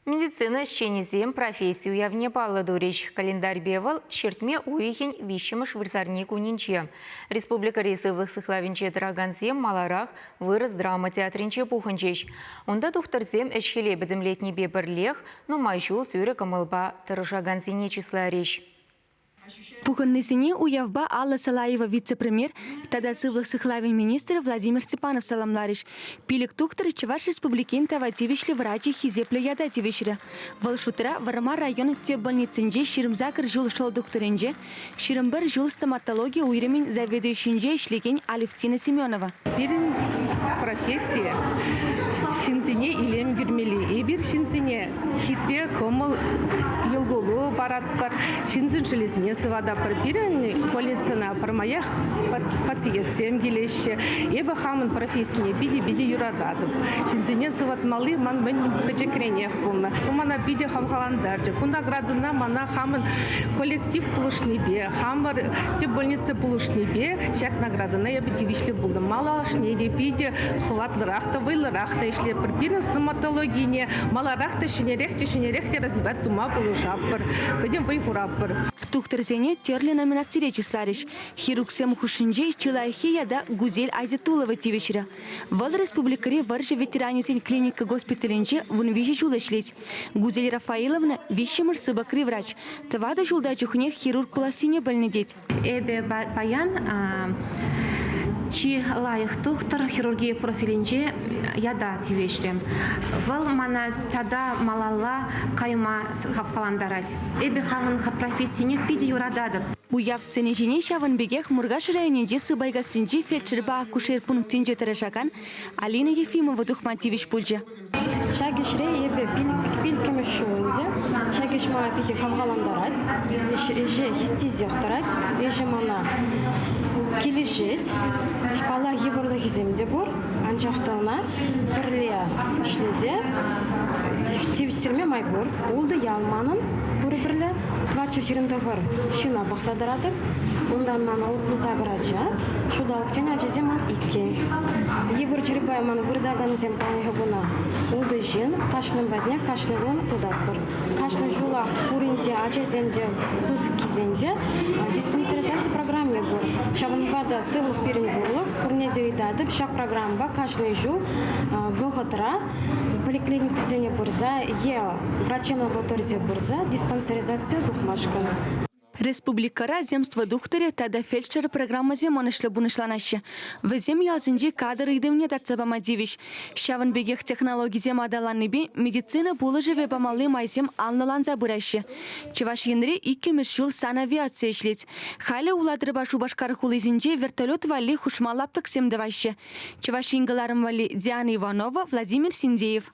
Медицина ӗҫченӗсем професси уявне паллӑ турӗҫ. Календарьпе вӑл ҫӗртме уйӑхӗн виҫҫӗмӗш вырсарни кунӗнче. Республикӑри сывлӑх сыхлавӗнче тӑракансем маларах вырӑс драма театрӗнче пухӑнчӗҫ. Унта тухтӑрсем ӗҫ-хӗле пӗтӗмлетнипе пӗрлех нумай ҫул тӳрӗ кӑмӑлпа тӑрӑшакансене чысларӗҫ. Пухӑннисене уявпа Алла Салаева вице-премьер тата сывлӑх сыхлавӗн министрӗ Владимир Степанов саламларӗҫ. Пилӗк тухтӑр Чӑваш Республикин тава тивӗҫлӗ врачӗ хисеплӗ ята тивӗҫрӗ. Вӑл шутра Вӑрмар район тӗп больницинче 28 ҫул шӑл тухтӑрӗнче, 21 ҫул стоматологи уйрӑмӗн заведующинче ӗҫлекен Алевтина Семенова. Пирӗн професси ҫынсене илем кӳрмелли. Эпир ҫынсене хитре кӑмӑл, йӑл-кулу паратпӑр, ҫынсен шӑлӗсене сывататпӑр. Пирӗн больницӑна пӗрмаях пациентсем килеҫҫӗ. Эпӗ хамӑн профессине питӗ-питӗ юрататӑп. Ҫынсене сыватмалли ман мӗн пӗчӗкренех пулнӑ. Ку мана питӗ хавхалантарчӗ. Ку наградӑна мана хамӑн коллектив пулӑшнипе, хамӑр тӗп больница пулӑшнипе ҫак наградӑна эпӗ тивӗҫлӗ пултӑм. Малашне те питӗ хӑватлӑрах та, вӑйлӑрах та ӗҫлетпӗр. Пирӗн стоматологине маларах та ҫӗнӗрех те ҫӗнӗрех те развивать тума пулӑшатпӑр, пӗтӗм вӑй хуратпӑр. Тухтӑрсене тӗрлӗ номинацире чысларӗҫ. Хирургсем хушшинче чи лайӑххи ята Гузель Айзетулова тивӗҫрӗ. Вӑл республикӑри вӑрҫӑ ветеранӗсен клиника госпиталӗнче 13 ҫул ӗҫлет. Гузель Рафаиловна виҫҫӗмӗш сыпӑкри врач. Тӑватӑ ҫулта чухнех хирург пулассине пӗлнӗ тет. Эпӗ паян чи лайӑх тухтӑр хирурги профилӗнче ята тивӗҫрӗм. Вӑл мана тата малалла кайма хавхалантарать. Эпӗ хамӑн профессине питӗ юрататӑп. Уяв сцени ҫине ҫавӑн пекех Муркаш районӗнчи Сыпайкассинчи фельдшерпа акушер пунктӗнче тӑрӑшакан Алина Ефимова тухма тивӗҫ пулчӗ. Ҫак ӗҫре эпӗ пилӗкмӗш ҫул ӗнтӗ. Ҫак ӗҫ мана питӗ хавхалантарать, ӗҫе хистесех тӑрать. Ӗҫӗ мана килӗшет. Паллах, йывӑрлӑхӗсем те пур, анчах та ӑна пӗрле ӗҫлесе тивӗҫтерме май пур. Ултӑ ял манӑн пурӗ пӗрле. 429 ҫынна пӑхса тӑратӑп. Унтан ман 68 ача, ҫулталӑкчен ачасем ман иккен. Йывӑр чирпе ман выртакансем паянхи куна ултӑ ҫын, кашнин патне кашни кун утатпӑр. Кашни ҫулах пурин те, ачасен те, пысӑккисен те диспансеризаци программи пур. Ҫавӑнпа та сывлӑх пирӗн пурлӑх, пурне те ыйтатӑп, ҫак программӑпа кашни ҫул вӑхӑтра поликлиникӑсене пырса е врачсен амбулаторине пырса диспансеризацие тухмашкӑн. Республикӑра земство тухтӑрӗ тата фельдшер программӑсем ӑнӑҫлӑ пурнӑҫланаҫҫӗ. Вӗсем ялсенчи кадр ыйтӑвне татса пама тивӗҫ. Ҫавӑн пекех технологисем аталаннипе медицина пулӑшӑвӗ памалли майсем анлӑланса пыраҫҫӗ. Чӑваш Енре иккӗмӗш ҫул санавиаци ӗҫлет. Халӗ Улатӑрпа Шупашкар хулисенче вертолет валли хушма лаптӑксем тӑваҫҫӗ. Чӑваш Ен кӑларӑм валли Диана Иванова, Владимир Синдеев.